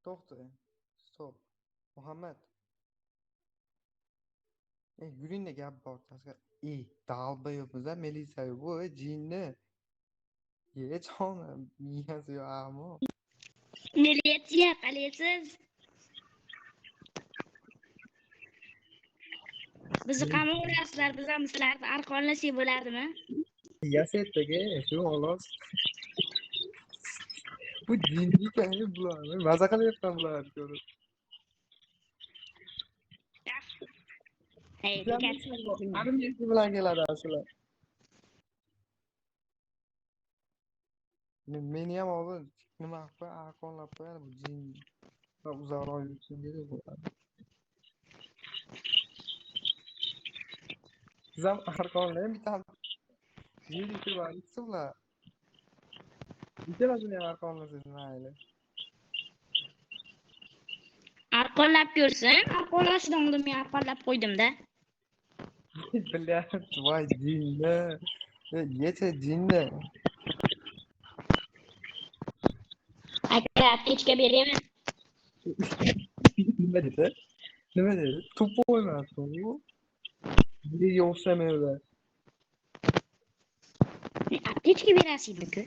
To'xta. Stop. Muhammad. Yuringda gap bor. Ey, dalbayobmiz a, militsiya bu jinni. Ye, jonim, miyasi yo'q ahmoq. Militsiya qalaysiz? Bizni qamaverasizlar, biz ham sizlarni arqonlasak bo'ladimi? Yasetdagi shu xolos. Bu jinni ekan bular. Maza qilyapman bularni ko'rib. Hey, Armiyasi bilan keladi shular. Meni ham hozir nima qilib arqonlab qo'yadi bu jin. Va uzoqroq yursin dedi bular. Siz ham arqonlang bitta. Jinni bor, ikkisi bular. Ikkalasini ham arqonlasangiz mayli. Arqonlab ko'rsin. Arqonlashdan oldin men arqonlab qo'ydim-da. Bilyapti, voy jinni. Yecha jinni. Aka, aptechka beraymi? Nima dedi? Nima dedi? Tupoy emas bu. Nega o'xshamaydi? Aptechka berasiz-ku.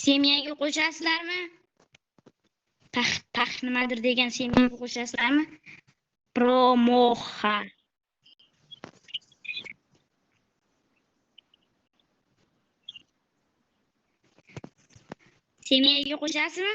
Semyaga qo'shasizlarmi? Tax nimadir degan semyaga qo'shasizlarmi? Promoxa. Semyaga qo'shasizmi?